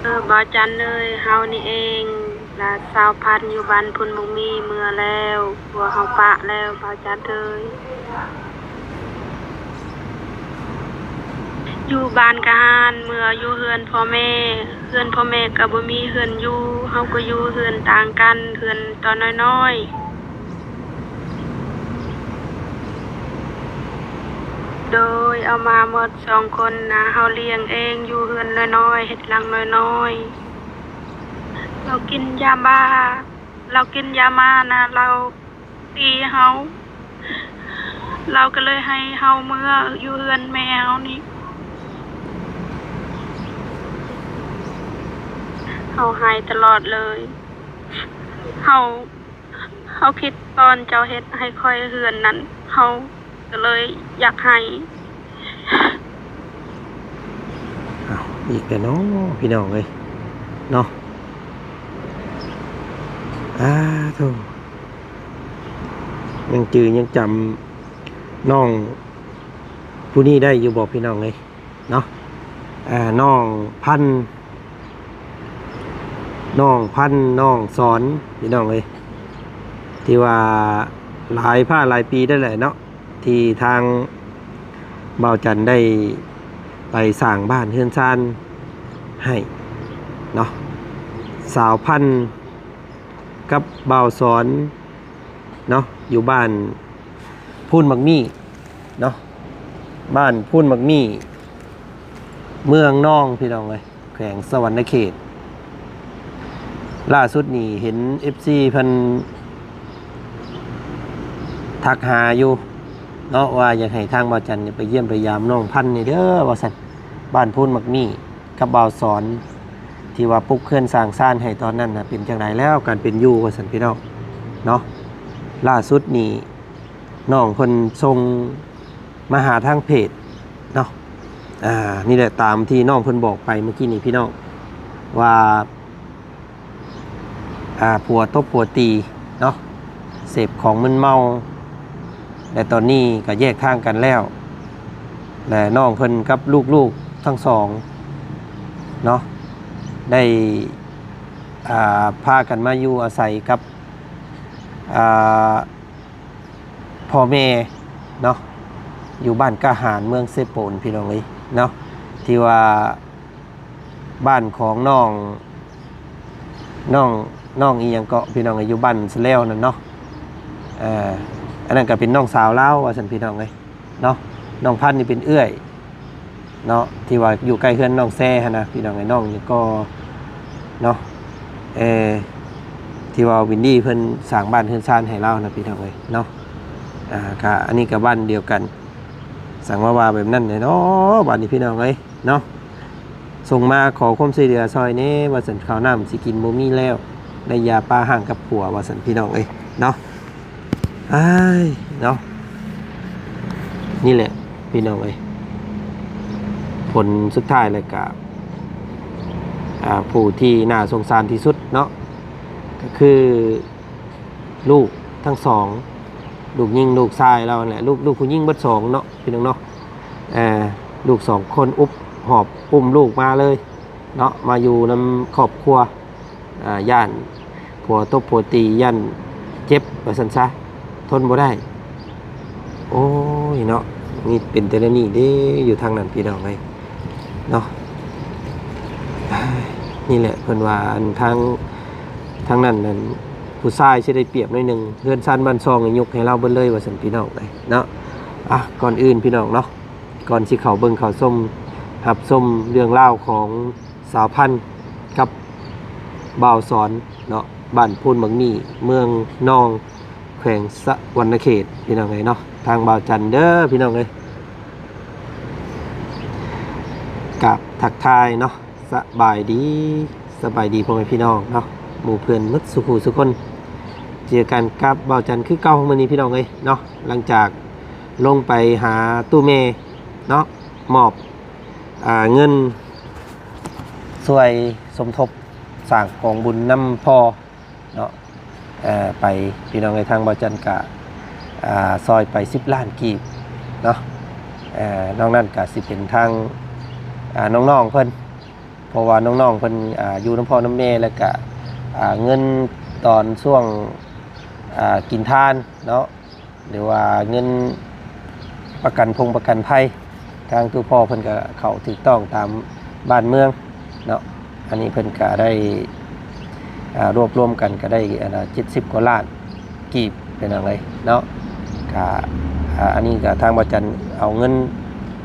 ເອີ ບ່າວຈັນເອີຍ, ເຮົານີ້ເອງ ລະສາວພັນ ຢູ່ບ້ານພຸ້ນບໍ່ມີເມືອແລ້ວ, ຜົວເຮົາປະແລ້ວ ບ່າວຈັນເອີຍ. ຢູ່ບ້ານກະຫານ ເມືອຢູ່ເຮືອນພໍ່ແມ່, ເຮືອນພໍ່ແມ່ກະບໍ່ມີເຮືອນຢູ່, ເຮົາກໍຢູ່ເຮືອນຕ່າງກັນ, ເຮືອນຕອນນ້ອຍໆ. ໂດຍ ເອົາມາໝົດສອງຄົນນະ ເຮົາລ້ຽງເອງ ຢູ່ເຮືອນນ້ອຍໆ ເຮັດຫຼັງນ້ອຍໆ. ລາວກິນຢາບ້າ, ລາວກິນຢາມານະ ລາວຕີເຮົາ, ລາວກໍເລີຍໃຫ້ເຮົາເມືອຢູ່ເຮືອນແມ່ເຮົານີ້. ເຮົາໄຫ້ຕະຫຼອດເລີຍ, ເຮົາ ເຮົາຄິດຕອນເຈົ້າເຮັດໃຫ້ຂ້ອຍເຮືອນນັ້ນ ເຮົາກໍເລີຍຢາກໄຫ້. ອ້າວ ອີກແລ້ວເນາະ ພີ່ນ້ອງເອີຍ ເນາະ. ອ້າໂທ້ ຍັງຈື່ຍັງຈຳນ້ອງຜູ້ນີ້ໄດ້ຢູ່ບໍ່ ພີ່ນ້ອງເອີຍ? ເນາະ ເອີ ນ້ອງພັນ ນ້ອງພັນ ນ້ອງສອນ ພີ່ນ້ອງເອີຍ ທີ່ວ່າຫຼາຍພາຫຼາຍປີໄດ້ແຫຼະເນາະ ທີ່ທາງບ່າວຈັນໄດ້ໄປສ້າງບ້ານເຮືອນຊານໃຫ້ເນາະ. ສາວພັນກັບບ່າວສອນເນາະ ຢູ່ບ້ານພູນໝາກມີ້ເນາະ ບ້ານພູນໝາກມີ້ ເມືອງນອງ ພີ່ນ້ອງເອີຍ ແຂວງສະຫວັນນະເຂດ. ລ່າສຸດນີ້ເຫັນເອັຟຊີເພິ່ນທັກຫາຢູ່ເນາະ ວ່າຢາກໃຫ້ທາງບ່າວຈັນນີ້ໄປຢ້ຽມໄປຢາມນ້ອງພັນນີ້ເດີວ່າຊັ້ນ, ບ້ານພູນໝາກມີ້ ກັບບ່າວສອນ ທີ່ວ່າປຸກເຮືອນສ້າງຊານໃຫ້ຕອນນັ້ນນະ ເປັນຈັ່ງໃດແລ້ວການເປັນຢູ່ວ່າຊັ້ນ ພີ່ນ້ອງເນາະ. ລ່າສຸດນີ້ນ້ອງເພິ່ນສົ່ງມາຫາທາງເພຈເນາະ. ອ່າ ນີ້ແຫຼະ ຕາມທີ່ນ້ອງເພິ່ນບອກໄປເມື່ອກີ້ນີ້ ພີ່ນ້ອງ ວ່າ ອ່າ ຜົວຕົບຜົວຕີເນາະ ເສບຂອງມຶນເມົາ ແລະ ຕອນນີ້ກໍແຍກທາງກັນແລ້ວ ແລະ ນ້ອງເພິ່ນກັບລູກໆທັງສອງເນາະ ໄດ້ ອ່າ ພາກັນມາຢູ່ອາໄສກັບ ອ່າ ພໍ່ແມ່ເນາະ ຢູ່ບ້ານກະຫານ ເມືອງເຊໂປນ ພີ່ນ້ອງເອີຍເນາະ ທີ່ວ່າ ບ້ານຂອງນ້ອງ ນ້ອງ ນ້ອງອີ່ຫຍັງເກາະ ພີ່ນ້ອງເອີຍ ຢູ່ບ້ານສະແລວນັ້ນເນາະ. ເອີ ອັນນັ້ນກໍເປັນນ້ອງສາວລາວວ່າຊັ້ນ ພີ່ນ້ອງເອີຍເນາະ. ນ້ອງພັນນີ້ເປັນເອື້ອຍເນາະ ທີ່ວ່າຢູ່ໃກ້ເຮືອນນ້ອງແຊຫັ້ນນະ ພີ່ນ້ອງເອີຍ. ນ້ອງນີ້ກໍເນາະ ເອີ ທີ່ວ່າວິນດີເພິ່ນສ້າງບ້ານເຮືອນຊານໃຫ້ລາວນະ ພີ່ນ້ອງເອີຍເນາະ. ອ່າ ກະ ອັນນີ້ກະບ້ານດຽວກັນ ສັງວ່າ ວ່າແບບນັ້ນແຫຼະເນາະ ບາດນີ້ ພີ່ນ້ອງເອີຍເນາະ. ສົ່ງມາຂໍຄວາມຊ່ວຍເຫຼືອຊ່ອຍແດ່ວ່າຊັ້ນ, ເຂົ້ານ້ຳຊິກິນບໍ່ມີແລ້ວ, ໄດ້ຢາປາຮ້າງກັບຂົວວ່າຊັ້ນ ພີ່ນ້ອງເອີຍເນາະ. ອ້າຍເນາະ ນີ້ແຫຼະ ພີ່ນ້ອງເອີຍ ຜົນສຸດທ້າຍແລ້ວກະ ອ່າ ຜູ້ທີ່ໜ້າສົງສານທີ່ສຸດເນາະ ກໍຄື ລູກທັງສອງ ລູກຍິງລູກຊາຍລາວຫັ້ນແຫຼະ ລູກ ລູກຜູ້ຍິງເບິດສອງເນາະ ພີ່ນ້ອງເນາະ. ເອີ ລູກສອງຄົນອຸບຫອບອຸ້ມລູກມາເລີຍເນາະ ມາຢູ່ນຳຄອບຄົວ. ເອີ ຢ້ານຜົວຕົບຜົວຕີ ຢ້ານເຈັບວ່າຊັ້ນຊະ ທົນບໍ່ໄດ້. ໂອ້ຍເນາະ ມີເປັນແຕ່ແນວນີ້ເດ້ ຢູ່ທາງນັ້ນ ພີ່ນ້ອງເອີຍເນາະ. ນີ້ແຫຼະ ເພິ່ນວ່າ ອັນ ທາງ ທາງນັ້ນນັ້ນ ຜູ້ຊາຍຊິໄດ້ປຽບໜ້ອຍໜຶ່ງ, ເຮືອນຊານບ້ານຊ່ອງນີ້ຍົກໃຫ້ລາວເບິດເລີຍວ່າຊັ້ນ ພີ່ນ້ອງເອີຍເນາະ. ອ່ະ ກ່ອນອື່ນ ພີ່ນ້ອງເນາະ ກ່ອນຊິເຂົ້າເບິ່ງເຂົ້າຊົມ ຮັບຊົມເລື່ອງລາວຂອງສາວພັນກັບບ່າວສອນເນາະ ບ້ານໂພນບັກໝີ່ ເມືອງນອງ ແຂວງສະຫວັນນະເຂດ ພີ່ນ້ອງເອີຍເນາະ. ທາງບ່າວຈັນເດີ ພີ່ນ້ອງເອີຍ ກາບທັກທາຍເນາະ ສະບາຍດີ ສະບາຍດີພໍ່ແມ່ພີ່ນ້ອງເນາະ ໝູ່ເພື່ອນໝົດສູ່ຜູ້ສູ່ຄົນ. ເຈີກັນກັບບ່າວຈັນຄືເກົ່າມື້ນີ້ ພີ່ນ້ອງເອີຍເນາະ. ຫຼັງຈາກລົງໄປຫາຕູ້ແມ່ເນາະ ມອບ ອ່າ ເງິນຊ່ວຍສົມທົບສ້າງກອງບຸນນຳພໍ່ເນາະ ເອີ ໄປ ພີ່ນ້ອງເອີຍ. ທາງບ່າວຈັນກະ ອ່າ ຊ່ອຍໄປສິບລ້ານກີບເນາະ. ເອີ ນອກນັ້ນກະຊິເປັນທາງ ອ່າ ນ້ອງໆເພິ່ນ ເພາະວ່ານ້ອງໆເພິ່ນ ອ່າ ຢູ່ນຳພໍ່ນຳແມ່ ແລ້ວກະ ອ່າ ເງິນຕອນຊ່ວງ ອ່າ ກິນທານເນາະ ຫຼືວ່າເງິນປະກັນພົງປະກັນໄພ ທາງຕູ້ພໍ່ເພິ່ນກະເຂົ້າຖືກຕ້ອງຕາມບ້ານເມືອງເນາະ. ອັນນີ້ເພິ່ນກະໄດ້ ອ່າ ລວບລວມກັນກະໄດ້ ອັນນ່າ ເຈັດສິບກວ່າລ້ານ ກີບ ພີ່ນ້ອງເອີຍເນາະ. ກະ ອ່າ ອັນນີ້ກະທາງບ່າວຈັນເອົາເງິນ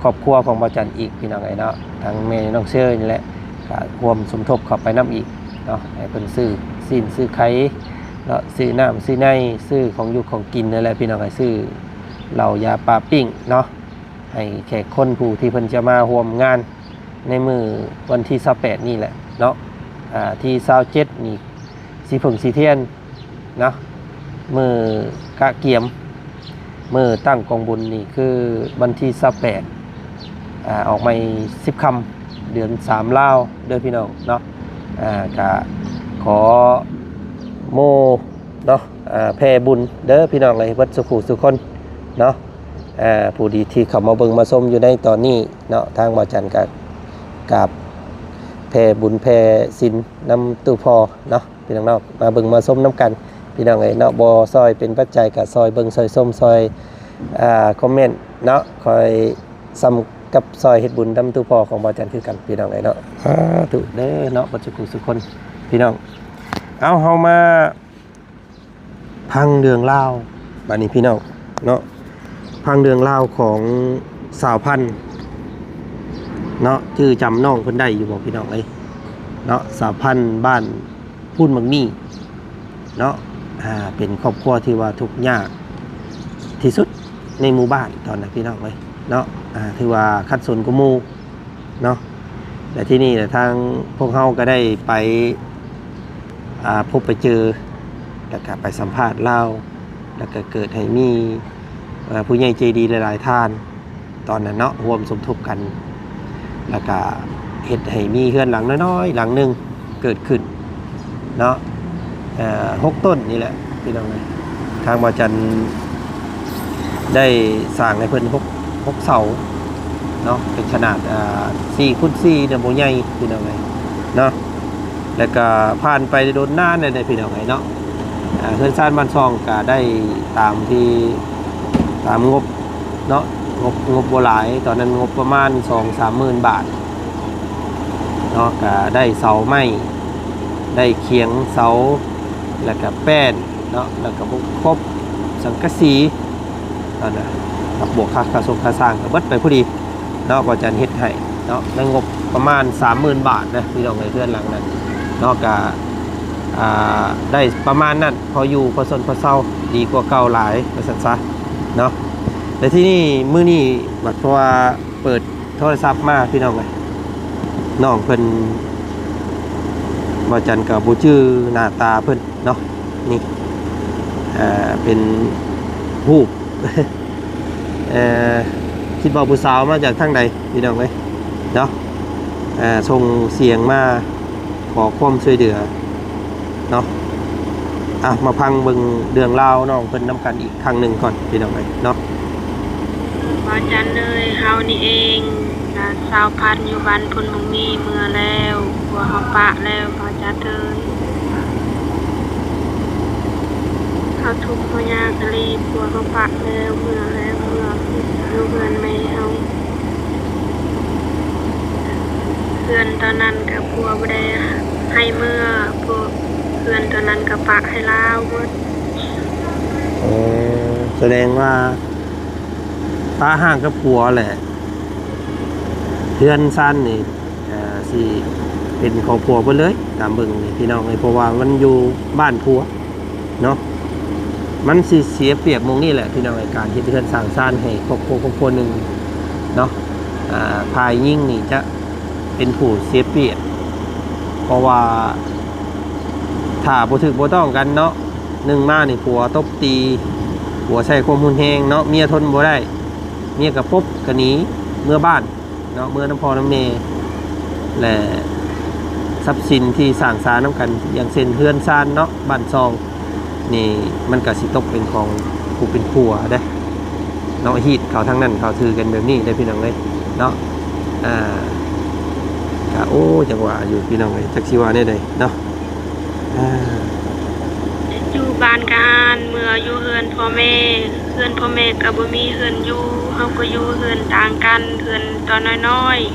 ຄອບຄົວຂອງບ່າວຈັນອີກ ພີ່ນ້ອງເອີຍເນາະ, ທັງແມ່ນ້ອງເຊີນີ້ແຫຼະ ກະຮ່ວມສົມທົບເຂົ້າໄປນຳອີກເນາະ, ໃຫ້ເພິ່ນຊື້ຊີ້ນຊື້ໄຂ່ເນາະ, ຊື້ນ້ຳຊື້ໃນ ຊື້ຂອງຢູ່ຂອງກິນນັ້ນແຫຼະ ພີ່ນ້ອງເອີຍ, ຊື້ເຫຼົ້າຢາປາປີ້ງເນາະ ໃຫ້ແຂກຄົນຜູ້ທີ່ເພິ່ນຈະມາຮ່ວມງານໃນມື້ວັນທີຊາວແປດນີ້ແຫຼະເນາະ. ອ່າ ທີຊາວເຈັດນີ້ ສີເຜິ້ງສີທຽນ ເນາະ, ມື້ກະກຽມ ມື້ຕັ້ງກອງບຸນນີ້ຄືວັນທີຊາວແປດ ອ່າ ອອກໃໝ່ສິບຄ່ຳ ເດືອນສາມລາວເດີພີ່ນ້ອງເນາະ. ອ່າ ກະຂໍໂມເນາະ ອ່າ ແຜ່ບຸນເດີພີ່ນ້ອງເອີຍ ເບິດສູ່ຜູ້ສູ່ຄົນເນາະ. ອ່າ ຜູ້ທີ່ ທີ່ເຂົ້າມາເບິ່ງມາຊົມຢູ່ໃນຕອນນີ້ເນາະ, ທາງບ່າວຈັນກະກາບແຜ່ບຸນແຜ່ສິນນຳຕູ້ພໍ່ເນາະ. ພີ່ນ້ອງເນາະ ມາເບິ່ງມາຊົມນຳກັນ ພີ່ນ້ອງເອີຍເນາະ. ບໍ່ຊ່ອຍເປັນປັດໄຈກະຊ່ອຍເບິ່ງຊ່ອຍຊົມ ຊ່ອຍ ອ່າ ຄອມເມັນເນາະ, ຄ່ອຍສ່ຳກັບຊ່ອຍເຮັດບຸນນຳຕູ້ພໍ່ຂອງບ່າວຈັນຄືກັນ ພີ່ນ້ອງເອີຍເນາະ. ສາທຸເດີເນາະ ເບິດສູ່ຜູ້ສູ່ຄົນ ພີ່ນ້ອງ. ເອົາ ເຮົາມາຟັງເລື່ອງລາວບາດນີ້ ພີ່ນ້ອງເນາະ, ຟັງເລື່ອງລາວຂອງສາວພັນເນາະ. ຈື່ຈຳນ້ອງເພິ່ນໄດ້ຢູ່ບໍ່ ພີ່ນ້ອງເອີຍເນາະ? ສາວພັນບ້ານ ພູນໝາກມີ້ເນາະ, ອ່າ ເປັນຄອບຄົວທີ່ວ່າທຸກຍາກທີ່ສຸດໃນໝູ່ບ້ານຕອນນັ້ນ ພີ່ນ້ອງເອີຍເນາະ, ອ່າ ຖືວ່າຂັດສົນກວ່າໝູ່ເນາະ. ແລະ ທີ່ນີ້ແຫຼະ ທາງພວກເຮົາກໍໄດ້ໄປ ອ່າ ພົບໄປເຈີ ແລ້ວກໍໄປສຳພາດລາວ ແລ້ວກໍເກີດໃຫ້ມີ ເອີ ຜູ້ໃຫຍ່ໃຈດີຫຼາຍໆທ່ານ ຕອນນັ້ນເນາະ ຮ່ວມສົມທົບກັນ ແລ້ວກະເຮັດໃຫ້ມີເຮືອນຫຼັງນ້ອຍໆ ຫຼັງໜຶ່ງເກີດຂຶ້ນເນາະ, ເອີ ຫົກຕົ້ນນີ້ແຫຼະ ພີ່ນ້ອງເອີຍ. ທາງບ່າວຈັນໄດ້ສ້າງໃຫ້ເພິ່ນຫົກ ຫົກເສົາເນາະ, ເປັນຂະໜາດ ເອີ ສີ່ຄູນສີ່ເນາະ, ບໍ່ໃຫຍ່ ພີ່ນ້ອງເອີຍເນາະ. ແລ້ວກະຜ່ານໄປໂດນນານແລ້ວເດ້ ພີ່ນ້ອງເອີຍເນາະ, ເຮືອນຊານບ້ານຊ່ອງກະໄດ້ຕາມທີ່ ຕາມງົບເນາະ, ງົບ ງົບບໍ່ຫຼາຍ, ຕອນນັ້ນງົບປະມານສອງສາມໝື່ນບາດເນາະ, ກະໄດ້ເສົາໄມ້ ໄດ້ຂຽງເສົາ ແລ້ວກະແປ້ນເນາະ, ແລ້ວກະບົກຄົບ ສັງກະສີ ຕອນນັ້ນ ກັບບວກຄ່າ ຄ່າຊົງຄ່າສ້າງກະເບິດໄປພໍດີເນາະ, ບ່າວຈັນເຮັດໃຫ້ເນາະ ໃນງົບປະມານສາມໝື່ນບາດນະ ພີ່ນ້ອງເອີຍ, ເຮືອນຫຼັງນັ້ນເນາະ ກະ ອ່າ ໄດ້ປະມານນັ້ນ ພໍຢູ່ພໍຊົນພໍເຊົາ ດີກວ່າເກົ່າຫຼາຍ ວ່າຊັ້ນຊະເນາະ. ແລະ ທີນີ້ ມື້ນີ້ບັດ ເພາະວ່າເປີດໂທລະສັບມາ ພີ່ນ້ອງເອີຍ, ນ້ອງເພິ່ນ ບ່າວຈັນກໍບໍ່ຈື່ໜ້າຕາເພິ່ນເນາະ, ນີ້ ເປັນຮູບ ເອີ ຄິດວ່າຜູ້ສາວມາຈາກທາງໃດ ພີ່ນ້ອງເອີຍເນາະ, ເອີ ສົ່ງສຽງມາຂໍຄວາມຊ່ວຍເຫຼືອເນາະ. ອ່ະ ມາຟັງເບິ່ງເລື່ອງລາວນ້ອງເພິ່ນນຳກັນອີກຄັ້ງໜຶ່ງກ່ອນ ພີ່ນ້ອງເອີຍເນາະ. ບ່າວຈັນເອີຍ ເຮົານີ້ເອງ ຫຼານສາວພັນຢູ່ບ້ານພຸ້ນບໍ່ມີເມືອແລ້ວ, ຜົວເຮົາປະແລ້ວ ບ່າວຈັນເອີຍ. ເຮົາທຸກເຮົາຍາກອີ່ຫຼີ, ຜົວເຮົາປະແລ້ວ ເມືອແລ້ວ, ເມືອຢູ່ເຮືອນແມ່ເຮົາ. ເຮືອນຕອນນັ້ນກໍຜົວບໍ່ໄດ້ໃຫ້ເມືອ, ພວກເຮືອນຕອນນັ້ນກໍປະໃຫ້ລາວໝົດ. ເອີ ສະແດງວ່າປະຮ້າງກັບຜົວແຫຼະ, ເຮືອນຊານນີ້ ເອີ ຊິເປັນຂອງຜົວເບິດເລີຍ ຕາມເບິ່ງນີ້ ພີ່ນ້ອງເອີຍ, ເພາະວ່າມັນຢູ່ບ້ານຜົວເນາະ. ມັນຊິເສຍປຽບໝ່ອງນີ້ແຫຼະ ພີ່ນ້ອງເອີຍ, ການເຮັດເຮືອນສ້າງຊານໃຫ້ຄອບຄົວຄອບຄົວໜຶ່ງເນາະ, ອ່າ ຝ່າຍຍິງນີ້ຈະເປັນຜູ້ເສຍປຽບ ເພາະວ່າຖ້າບໍ່ຖືກບໍ່ຕ້ອງກັນເນາະ, ໜຶ່ງມານີ້ຜົວຕົບຕີ, ຜົວໃຊ້ຄວາມຮຸນແຮງເນາະ, ເມຍທົນບໍ່ໄດ້ ເມຍກໍປົບກໍໜີເມືອບ້ານເນາະ, ເມືອນຳພໍ່ນຳແມ່ ແລະ ຊັບສິນທີ່ສ້າງສານຳກັນ ຢ່າງເຊັ່ນເຮືອນຊານເນາະ, ບ້ານຊ່ອງ ນີ້ ມັນກໍຊິຕົກເປັນຂອງຜູ້ເປັນຜົວເດ້ເນາະ, ຮີດເຂົ້າທາງນັ້ນ ເຂົ້າຖືກັນແບບນີ້ເດ້ ພີ່ນ້ອງເອີຍເນາະ. ອ່າ ໂອ້ ຈັກວ່າຢູ່ພີ່ນ້ອງເອີຍ ຈັກຊິວ່າແນວໃດເນາະ. ອ່າ ຢູ່ບ້ານກະຫານ ເມືອຢູ່ເຮືອນພໍ່ແມ່ ເຮືອນພໍ່ແມ່ກະບໍ່ມີ ເຮືອນຢູ່ ເຮົາກະຢູ່ເຮືອນຕ່າງກັນ ເຮືອນຕອນນ້ອຍໆ.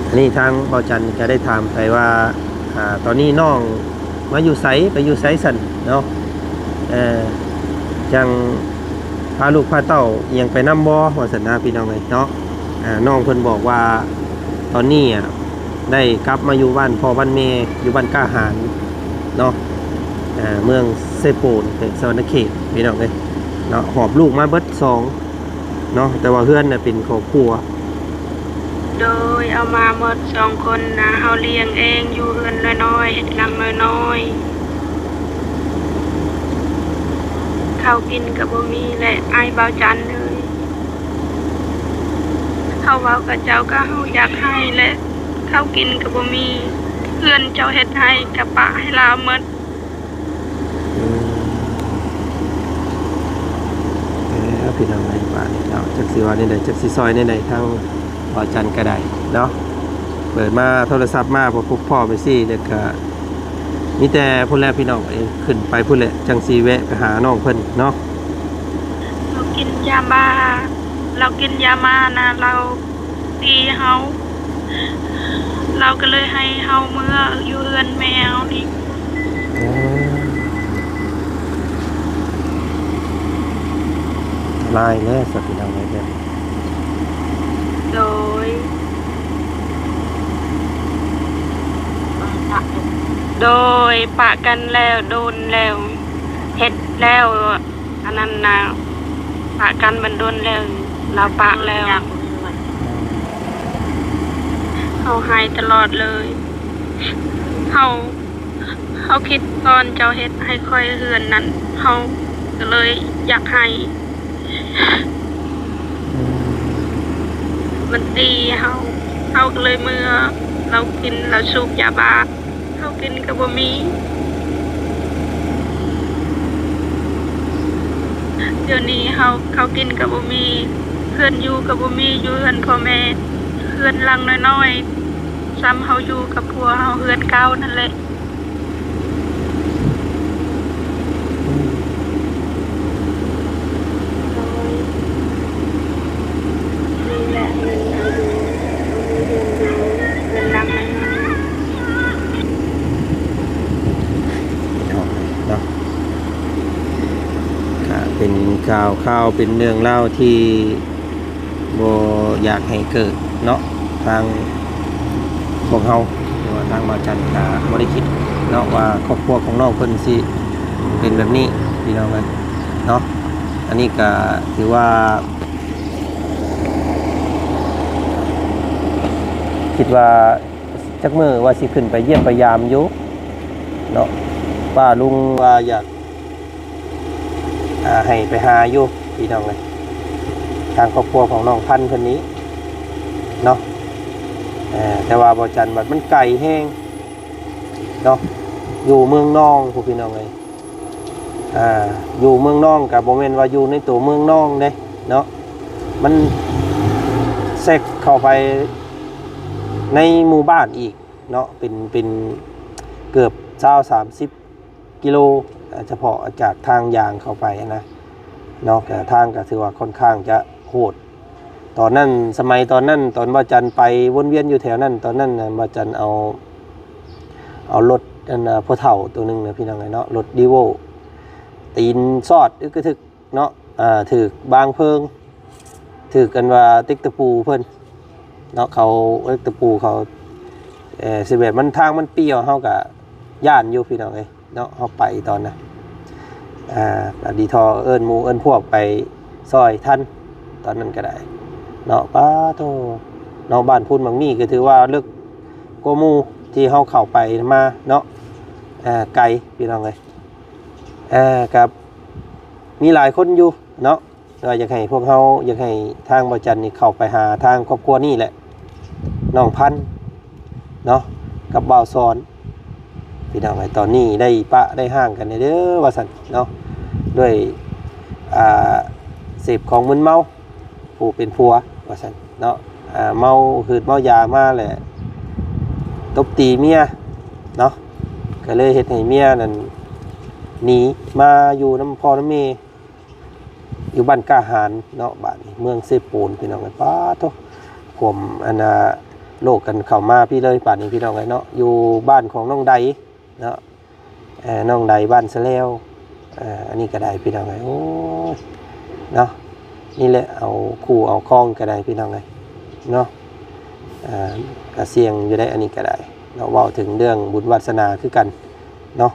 ອັນນີ້ທາງເບົາຈັນກະໄດ້ຖາມໄປວ່າ ອ່າ ຕອນນີ້ນ້ອງມາຢູ່ໃສ ໄປຢູ່ໃສຊັ້ນເນາະ ເອີ ຈັ່ງພາລູກພາເຕົ້າອີ່ຫຍັງໄປນຳບໍ່ ວ່າຊັ້ນນະພີ່ນ້ອງເອີຍເນາະ. ອ່າ ນ້ອງເພິ່ນບອກວ່າຕອນນີ້ ອ່າ ໄດ້ກັບມາຢູ່ບ້ານພໍ່ບ້ານແມ່ ຢູ່ບ້ານກ້າຫານເນາະ ເມືອງເຊໂປນ ແຂວງສະຫວັນນະເຂດ ພີ່ນ້ອງເອີຍເນາະ. ຫອບລູກມາເບິດສອງເນາະ ແຕ່ວ່າເຮືອນນະເປັນຄອບຄົວ. ໂດຍ ເອົາມາໝົດສອງຄົນນະ ເຮົາລ້ຽງເອງ ຢູ່ເຮືອນນ້ອຍໆ ເຮັດຫຼັງນ້ອຍໆ ເຂົ້າກິນກະບໍ່ມີແຫຼະ ອ້າຍບ່າວຈັນເອີຍ. ເຮົາເວົ້າກັບເຈົ້າກະເຮົາຢາກໄຫ້ແຫຼະ ເຂົ້າກິນກະບໍ່ມີ ເຮືອນເຈົ້າເຮັດໃຫ້ກະປະໃຫ້ລາວໝົດ. ເອີ ພີ່ນ້ອງເອີຍ ບາດນີ້ເນາະ ຈັກຊິວ່າແນວໃດ ຈັກຊິຊ່ອຍແນວໃດ ທາງບ່າວຈັນກະໄດ້ເນາະ ເປີດມາໂທລະສັບມາ ພໍພົບພໍ້ໄປຊີ້ ແລ້ວກະມີແຕ່ພຸ້ນແຫຼະພີ່ນ້ອງເອີຍ ຂຶ້ນໄປພຸ້ນແຫຼະ ຈັ່ງຊິແວະໄປຫານ້ອງເພິ່ນເນາະ. ລາວກິນຢາບ້າ ລາວກິນຢາມານະ ລາວ ຕີເຮົາ ລາວກະເລີຍໃຫ້ເຮົາເມືອຢູ່ເຮືອນແມ່ເຮົານີ້. ໂອ້ ລາຍແລ້ວ ສະພີ່ນ້ອງເອີຍ. ໂດຍ ໂດຍ ປະກັນແລ້ວ ດົນແລ້ວ ເຮັດແລ້ວ ອັນນັ້ນນະ ປະກັນມັນດົນແລ້ວ ລາວປະແລ້ວ. ເຮົາໄຫ້ຕະຫຼອດເລີຍ ເຮົາ ເຮົາຄິດກ່ອນເຈົ້າເຮັດໃຫ້ຂ້ອຍເຮືອນນັ້ນ ເຮົາກະເລີຍຢາກໄຫ້ ມັນຕີເຮົາ ເຮົາກະເລີຍເມືອ ລາວກິນ ລາວສູບຢາບ້າ ເຮົາກິນກະບໍ່ມີ. ດຽວນີ້ເຮົາເຂົ້າກິນກະບໍ່ມີ ເຮືອນຢູ່ກະບໍ່ມີ ຢູ່ເຮືອນພໍ່ແມ່ ເຮືອນຫຼັງນ້ອຍໆ ສ່ຳເຮົາຢູ່ກັບຜົວເຮົາເຮືອນເກົ່ານັ້ນແຫຼະ. ໂດຍ ນີ້ແຫຼະເງິນເຮົາຢູ່ ເຮົາມີເຮືອນຢູ່ ເຮືອນຫຼັງນ້ອຍໆ ເນາະ ກະເປັນຂ່າວຄາວ ເປັນເລື່ອງລາວທີ່ ບໍ່ຢາກໃຫ້ເກີດເນາະ ທາງພວກເຮົາ ຫຼືວ່າທາງບ່າວຈັນກະບໍ່ໄດ້ຄິດເນາະ ວ່າຄອບຄົວຂອງນ້ອງເພິ່ນຊິເປັນແບບນີ້ ພີ່ນ້ອງເອີຍເນາະ. ອັນນີ້ກະຖືວ່າ ຄິດວ່າຈັກມື້ວ່າຊິຂຶ້ນໄປຢ້ຽມໄປຢາມຢູ່ເນາະ ປ້າລຸງວ່າຢາກ ອ່າ ໃຫ້ໄປຫາຢູ່ພີ່ນ້ອງເອີຍ ທາງຄອບຄົວຂອງນ້ອງພັນເພິ່ນນີ້ເນາະ. ເອີ ແຕ່ວ່າບ່າວຈັນບັດມັນໄກແຮງເນາະ ຢູ່ເມືອງນອງພຸ້ນ ພີ່ນ້ອງເອີຍ. ອ່າ ຢູ່ເມືອງນອງກະບໍ່ແມ່ນວ່າຢູ່ໃນໂຕເມືອງນອງເດ້ເນາະ ມັນແຊກເຂົ້າໄປໃນໝູ່ບ້ານອີກເນາະ ເປັນ ເປັນເກືອບຊາວ ສາມສິບ ກິໂລ ສະເພາະຈາກທາງຍ່າງເຂົ້າໄປຫັ້ນນະເນາະ ກະທາງກະຖືວ່າຄ່ອນຂ້າງຈະໂຫດ. ຕອນນັ້ນ ສະໄໝຕອນນັ້ນ ຕອນບ່າວຈັນໄປວົນວຽນຢູ່ແຖວນັ້ນ ຕອນນັ້ນນະ ບ່າວຈັນເອົາ ເອົາລົດອັນ ອ່າ ຜູ້ເຖົ້າໂຕໜຶ່ງນະ ພີ່ນ້ອງເອີຍເນາະ ລົດ Revo ຕີນຊອດອຶກກະທຶກເນາະ ອ່າ ຖືກບາງເພີງ ຖືກອັນວ່າເຕັກຕະປູເພິ່ນເນາະ ເຂົາເຕັກຕະປູເຂົາ ເອີ ຊິແບບມັນ ທາງມັນປ່ຽວ ເຮົາກະຢ້ານຢູ່ ພີ່ນ້ອງເອີຍ. ເນາະ ເຮົາໄປຕອນນະ ອ່າ ກະດີທໍ່ເອີ້ນໝູ່ເອີ້ນພວກໄປຊ່ອຍທັນຕອນນັ້ນກະໄດ້ເນາະ. ປາໂທ້ ເນາະ ບ້ານພຸ້ນບັກມີກະຖືວ່າເລິກກວ່າໝູ່ທີ່ເຮົາເຂົ້າໄປມາເນາະ ເອີ ໄກ ພີ່ນ້ອງເອີຍ. ເອີ ກະມີຫຼາຍຄົນຢູ່ເນາະ ວ່າຢາກໃຫ້ພວກເຮົາ ຢາກໃຫ້ທາງບ່າວຈັນນີ້ເຂົ້າໄປຫາທາງຄອບຄົວນີ້ແຫຼະ ນ້ອງພັນເນາະ ກັບບ່າວສອນ ພີ່ນ້ອງເອີຍ. ຕອນນີ້ໄດ້ປະໄດ້ຮ້າງກັນແດ່ເດີ ວ່າຊັ້ນເນາະ ດ້ວຍ ອ່າ ເສບຂອງມຶນເມົາ ຜູ້ເປັນຜົວ ວ່າຊັ້ນເນາະ. ອ່າ ເມົາ ຫືດເມົາຢາມາແຫຼະ ຕົບຕີເມຍເນາະ ກໍເລີຍເຮັດໃຫ້ເມຍນັ້ນໜີມາຢູ່ນຳພໍ່ນຳແມ່ຢູ່ບ້ານກ້າຫານເນາະ. ບາດນີ້ເມືອງເຊໂປນ ພີ່ນ້ອງເອີຍ ປາດໂທ້ ຄວາມອັນນ່າໂລກກັນເຂົ້າມາພີ້ເລີຍ ບາດນີ້ ພີ່ນ້ອງເອີຍເນາະ ຢູ່ບ້ານຂອງນ້ອງໃດເນາະ ເອີ ນ້ອງໃດ ບ້ານສະແລວ. ເອີ ອັນນີ້ກໍໄດ້ ພີ່ນ້ອງເອີຍ ໂອ້ຍເນາະ ນີ້ແຫຼະ ເອົາຄູ່ເອົາຄອງກໍໄດ້ ພີ່ນ້ອງເອີຍເນາະ. ເອີ ກໍສ່ຽງຢູ່ໄດ໋ ອັນນີ້ກໍໄດ້ເນາະ ເວົ້າເຖິງເລື່ອງບຸນວາສະໜາຄືກັນເນາະ.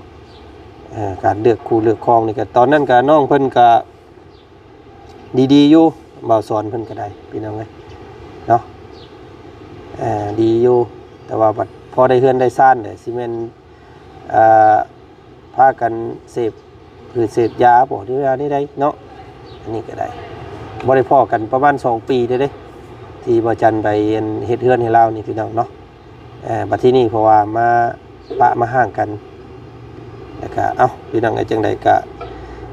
ເອີ ການເລືອກຄູ່ເລືອກຄອງນີ້ກໍ ຕອນນັ້ນກໍນ້ອງເພິ່ນກໍດີໆຢູ່ ບ່າວສອນເພິ່ນກໍໄດ້ ພີ່ນ້ອງເອີຍເນາະ. ເອີ ດີຢູ່ ແຕ່ວ່າບັດພໍໄດ້ເຮືອນໄດ້ຊານແຫຼະ ຊິແມ່ນ ອ່າ ພາກັນເສບ ຫຼືເສບຢາບໍ ຫຼືວ່າແນວໃດເນາະ. ອັນນີ້ກໍໄດ້ ບໍ່ໄດ້ພໍ້ກັນປະມານສອງປີແລ້ວເດ້ ທີ່ບ່າວຈັນໄປເຮັດເຮືອນໃຫ້ລາວນີ້ ພີ່ນ້ອງເນາະ. ເອີ ບັດທີນີ້ເພາະວ່າມາປະມາຮ້າງກັນ ແລ້ວກະ ເອົ້າ ພີ່ນ້ອງເອີຍ ຈັ່ງໃດກະ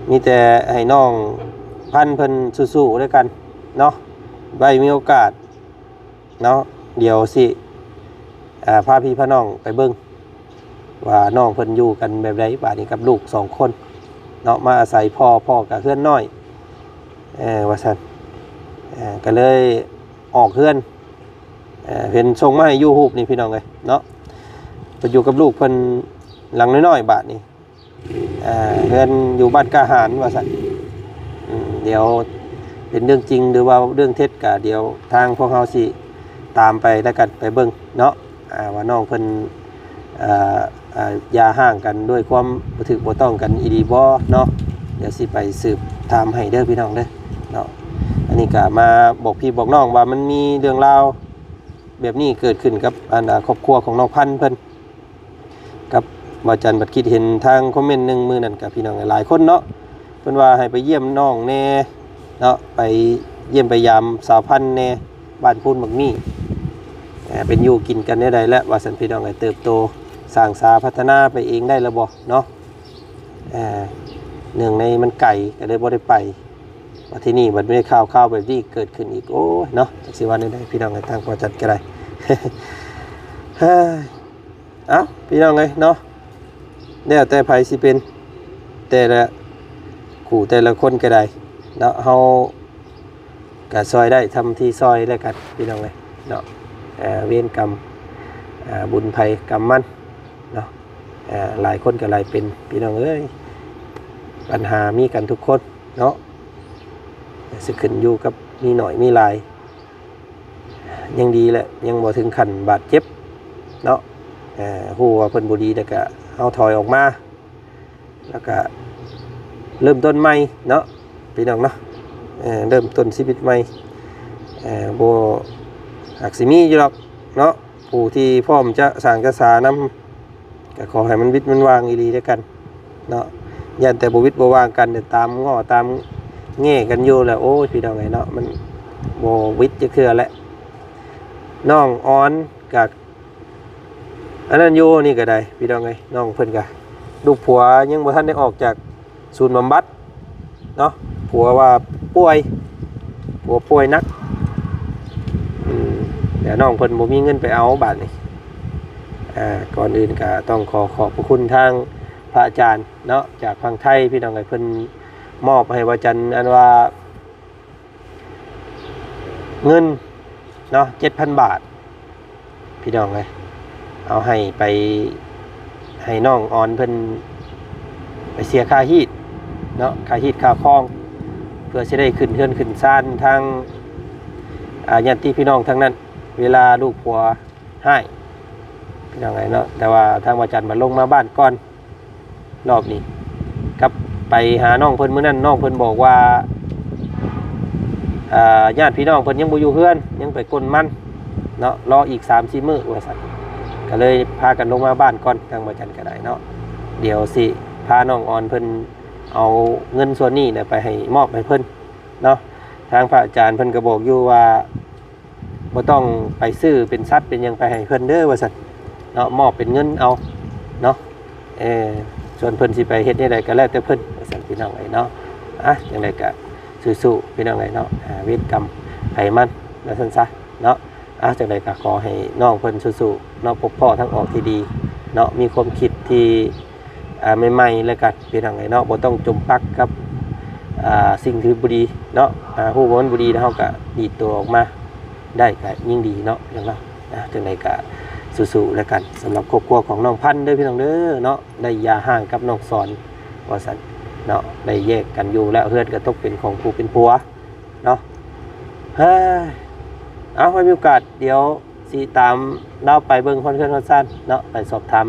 ມີແຕ່ໃຫ້ນ້ອງພັນເພິ່ນສູ້ໆແລ້ວກັນເນາະ. ໄວ້ມີໂອກາດເນາະ ດຽວຊິ ອ່າ ພາພີ່ພານ້ອງໄປເບິ່ງວ່ານ້ອງເພິ່ນຢູ່ກັນແບບໃດ ບາດນີ້ກັບລູກສອງຄົນເນາະ ມາອາໄສພໍ່ ພໍ່ກະເຮືອນນ້ອຍ ເອີ ວ່າຊັ້ນ ເອີ ກະເລີຍອອກເຮືອນ ເອີ ເຫັນສົ່ງມາໃຫ້ຢູ່ຮູບນີ້ ພີ່ນ້ອງເອີຍເນາະ. ເພິ່ນຢູ່ກັບລູກເພິ່ນຫຼັງນ້ອຍໆ ບາດນີ້ ເອີ ເຮືອນຢູ່ບ້ານກ້າຫານ ວ່າຊັ້ນ. ອືມ ດຽວເປັນເລື່ອງຈິງ ຫຼືວ່າເລື່ອງເທັດ ກະດຽວທາງພວກເຮົາຊິຕາມໄປແລ້ວກັນ ໄປເບິ່ງເນາະ ອ່າ ວ່ານ້ອງເພິ່ນ ເອີ ເອີ ຢ່າຮ້າງກັນດ້ວຍຄວາມບໍ່ຖືກບໍ່ຕ້ອງກັນອີ່ຫຼີບໍ່ເນາະ. ດຽວຊິໄປສືບຖາມໃຫ້ເດີ ພີ່ນ້ອງເດີເນາະ. ອັນນີ້ກະມາບອກພີ່ບອກນ້ອງວ່າມັນມີເລື່ອງລາວແບບນີ້ເກີດຂຶ້ນກັບ ອັນ ອາ ຄອບຄົວຂອງນ້ອງພັນເພິ່ນ ກັບບ່າວຈັນ ບັດຄິດເຫັນທາງຄອມເມັນໜຶ່ງມື້ນັ້ນ ກະພີ່ນ້ອງຫຼາຍຄົນເນາະ ເພິ່ນວ່າໃຫ້ໄປຢ້ຽມນ້ອງແດ່ເນາະ ໄປຢ້ຽມໄປຢາມສາວພັນແດ່ ບ້ານພູນໝາກມີ້ ເປັນຢູ່ກິນກັນແນວໃດແລ້ວ ວ່າຊັ້ນ ພີ່ນ້ອງເອີຍ. ເຕີບໂຕສ້າງສາພັດທະນາໄປເອງໄດ້ແລ້ວບໍ່ເນາະ. ເອີ ເນື່ອງໃນມັນໄກ ກໍເລີຍບໍ່ໄດ້ໄປ. ວ່າທີນີ້ບັດມີຂ່າວໆແບບນີ້ເກີດຂຶ້ນອີກ ໂອ້ຍເນາະ ຈັກຊິວ່າແນວໃດ ພີ່ນ້ອງເອີຍ ທາງພໍ່ຈັນກໍໄດ້. ເອົ້າ ພີ່ນ້ອງເອີຍເນາະ ແລ້ວແຕ່ໃຜຊິເປັນ ແຕ່ລະຄູ່ແຕ່ລະຄົນກໍໄດ້ເນາະ ເຮົາກໍຊ່ອຍໄດ້ຊ່ຳທີ່ຊ່ອຍແລ້ວກັນ ພີ່ນ້ອງເອີຍເນາະ. ເອີ ເວນກຳ ເອີ ບຸນໃຜກຳມັນເນາະ. ເອີ ຫຼາຍຄົນກໍຫຼາຍເປັນ ພີ່ນ້ອງເອີຍ ບັນຫາມີກັນທຸກຄົນເນາະ ຊິຂຶ້ນຢູ່ກັບມີໜ້ອຍມີຫຼາຍ. ຍັງດີແຫຼະ ຍັງບໍ່ເຖິງຂັ້ນບາດເຈັບເນາະ. ເອີ ຮູ້ວ່າເພິ່ນບໍ່ດີ ແລ້ວກະເຮົາຖອຍອອກມາ ແລ້ວກະເລີ່ມຕົ້ນໃໝ່ເນາະ ພີ່ນ້ອງເນາະ. ເອີ ເລີ່ມຕົ້ນຊີວິດໃໝ່ ເອີ ບໍ່ ອາດຊິມີຢູ່ດອກເນາະ ຜູ້ທີ່ພ້ອມຈະສ້າງຈະສານຳ ກໍຂໍໃຫ້ມັນວິດມັນວ່າງອີ່ຫຼີແລ້ວກັນເນາະ. ຢ້ານແຕ່ບໍ່ວິດບໍ່ວ່າງກັນ ແຕ່ຕາມງໍ້ຕາມແງ່ກັນຢູ່ແຫຼະ ໂອ້ຍ ພີ່ນ້ອງເອີຍເນາະ ມັນບໍ່ວິດຈັກເທື່ອແຫຼະ. ນ້ອງອອນກໍອັນນັ້ນຢູ່ ນີ້ກໍໄດ້ ພີ່ນ້ອງເອີຍ ນ້ອງເພິ່ນກໍ ລູກຜົວຍັງບໍ່ທັນໄດ້ອອກຈາກສູນບຳບັດເນາະ ຜົວວ່າປ່ວຍ ຜົວປ່ວຍໜັກ. ອືມ ແລ້ວນ້ອງເພິ່ນບໍ່ມີເງິນໄປເອົາບາດນີ້. ອ່າ ກ່ອນອື່ນກໍຕ້ອງຂໍຂອບພະຄຸນທາງພະອາຈານເນາະ ຈາກຝັ່ງໄທ ພີ່ນ້ອງເອີຍ ເພິ່ນມອບໃຫ້ວ່າຈັນ ອັນວ່າເງິນເນາະ ເຈັດພັນບາດ ພີ່ນ້ອງເອີຍ ເອົາໃຫ້ໄປ ໃຫ້ນ້ອງອອນເພິ່ນໄປເສຍຄ່າຮີດເນາະ ຄ່າຮີດຄ່າຄອງ ເພື່ອຊິໄດ້ຂຶ້ນເຮືອນຂຶ້ນຊານທາງ ອ່າ ຍາດຕິພີ່ນ້ອງທາງນັ້ນ ເວລາລູກຜົວຮ້າຍ ພີ່ນ້ອງເອີຍເນາະ. ແຕ່ວ່າທາງວ່າຈັນມາລົງມາບ້ານກ່ອນ ລອບນີ້ ກັບໄປຫານ້ອງເພິ່ນມື້ນັ້ນ ນ້ອງເພິ່ນບອກວ່າ ອ່າ ຍາດພີ່ນ້ອງເພິ່ນຍັງບໍ່ຢູ່ເຮືອນ ຍັງໄປກົ້ນມັນເນາະ ລໍອີກສາມສີ່ມື້ວ່າຊັ້ນ. ກໍເລີຍພາກັນລົງມາບ້ານກ່ອນ ທາງວ່າຈັນກໍໄດ້ເນາະ. ດຽວຊິພານ້ອງອອນເພິ່ນເອົາເງິນສ່ວນນີ້ນະ ໄປໃຫ້ ມອບໃຫ້ເພິ່ນເນາະ. ທາງພະອາຈານເພິ່ນກໍບອກຢູ່ວ່າ ບໍ່ຕ້ອງໄປຊື້ເປັນສັດເປັນຫຍັງໄປໃຫ້ເພິ່ນເດີວ່າຊັ້ນເນາະ ມອບເປັນເງິນເອົາເນາະ. ເອີ ສ່ວນເພິ່ນຊິໄປເຮັດແນວໃດກໍແລ້ວແຕ່ເພິ່ນວ່າຊັ້ນ ພີ່ນ້ອງເອີຍເນາະ. ອ່ະ ຈັ່ງໃດກໍສູ້ໆ ພີ່ນ້ອງເອີຍເນາະ ຫາເວນກຳໃຜມັນວ່າຊັ້ນຊະເນາະ. ອ່ະ ຈັ່ງໃດກໍຂໍໃຫ້ນ້ອງເພິ່ນສູ້ໆເນາະ ພົບພໍ້ທາງອອກທີ່ດີເນາະ ມີຄວາມຄິດທີ່ ອ່າ ໃໝ່ໆ ແລ້ວກັນ ພີ່ນ້ອງເອີຍເນາະ ບໍ່ຕ້ອງຈົມປັກກັບ ອ່າ ສິ່ງທີ່ບໍ່ດີເນາະ ອ່າ ຮູ້ວ່າມັນບໍ່ດີ ແລ້ວເຮົາກໍດີດຕົວອອກມາໄດ້ກໍຍິ່ງດີເນາະ ພີ່ນ້ອງເນາະ. ອ່ະ ຈັ່ງໃດກໍສູ້ໆແລ້ວກັນ ສຳລັບຄອບຄົວຂອງນ້ອງພັນເດີ ພີ່ນ້ອງເດີເນາະ ໄດ້ຢ່າຮ້າງກັບນ້ອງສອນວ່າຊັ້ນເນາະ ໄດ້ແຍກກັນຢູ່ແລ້ວ ເຮືອນກໍຕົກເປັນຂອງຜູ້ເປັນຜົວເນາະ. ເອີ ເອົາ ໄວ້ມີໂອກາດ ດຽວຊິຕາມລາວໄປເບິ່ງຮອດເຮືອນຮອດຊານເນາະ ໄປສອບຖາມ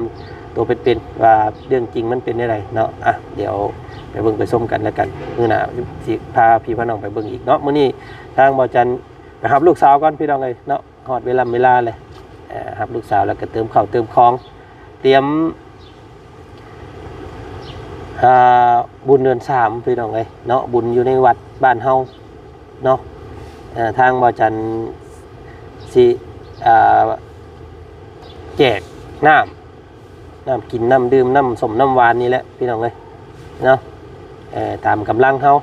ຕົວເປັນໆ ວ່າເລື່ອງຈິງມັນເປັນແນວໃດເນາະ. ອ່ະ ດຽວໄປເບິ່ງໄປຊົມກັນແລ້ວກັນ ມື້ໜ້າຊິພາພີ່ພານ້ອງໄປເບິ່ງອີກເນາະ. ມື້ນີ້ທາງບ່າວຈັນໄປຮັບລູກສາວກ່ອນ ພີ່ນ້ອງເອີຍເນາະ ຮອດເວລາເວລາແລ້ວ ເອີ ຮັບລູກສາວແລ້ວກໍເຕີມເຂົ້າເຕີມຂອງ ຕຽມ ອ່າ ບຸນເດືອນສາມ ພີ່ນ້ອງເອີຍເນາະ ບຸນຢູ່ໃນວັດບ້ານເຮົາເນາະ. ເອີ ທາງບ່າວຈັນຊິ ອ່າ ແຈກນ້ຳ ນ້ຳກິນ ນ້ຳດື່ມ ນ້ຳສົ້ມ ນ້ຳຫວານນີ້ແຫຼະ ພີ່ນ້ອງເອີຍເນາະ ເອີ ຕາມກຳລັງເຮົາ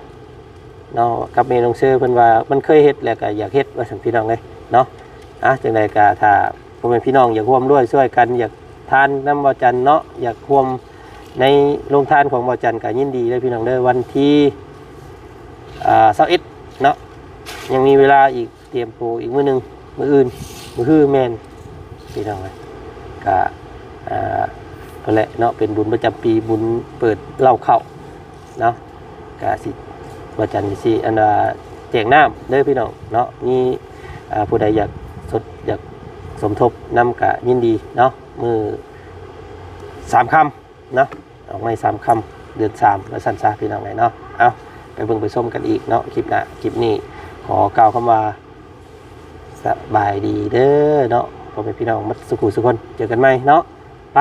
ເນາະ ກັບແມ່ນ້ອງເຊີເພິ່ນວ່າມັນເຄີຍເຮັດ ແລ້ວກໍຢາກເຮັດວ່າຊັ້ນ ພີ່ນ້ອງເອີຍເນາະ. ອ່ະ ຈັ່ງໃດກໍຖ້າພໍ່ແມ່ພີ່ນ້ອງຢາກຮ່ວມດ້ວຍຊ່ວຍກັນ ຢາກທານນຳບ່າວຈັນເນາະ ຢາກຮ່ວມໃນໂຮງທານຂອງບ່າວຈັນກໍຍິນດີເດີ ພີ່ນ້ອງເດີ. ວັນທີ ອ່າ ຊາວເອັດເນາະ ຍັງມີເວລາອີກ ຕຽມໂຕອີກມື້ໜຶ່ງ ມື້ອື່ນ ມື້ຮືແມ່ນ ພີ່ນ້ອງເອີຍ ກະ ອ່າ ພຸ້ນແຫຼະເນາະ ເປັນບຸນປະຈຳປີ ບຸນເປີດເລົ້າເຂົ້າເນາະ ກະຊິ ວ່າຈັ່ງຊີ້ ອັນວ່າແຈກນ້ຳເດີ ພີ່ນ້ອງເນາະ. ມີ ອ່າ ຜູ້ໃດຢາກສົດ ຢາກສົມທົບນຳກະຍິນດີເນາະ ມື້ສາມຄ່ຳ ເນາະ ດອກໄມ້ສາມຄ່ຳ ເດືອນສາມ ວ່າຊັ້ນຊະ ພີ່ນ້ອງເອີຍເນາະ. ເອົາ ໄປເບິ່ງໄປຊົມກັນອີກເນາະ ຄລິບໜ້າ. ຄລິບນີ້ຂໍກ່າວຄຳວ່າ ສະບາຍດີເດີເນາະ ພໍ່ແມ່ພີ່ນ້ອງໝົດສູ່ຜູ້ສູ່ຄົນ ເຈີກັນໃໝ່ເນາະ ໄປ.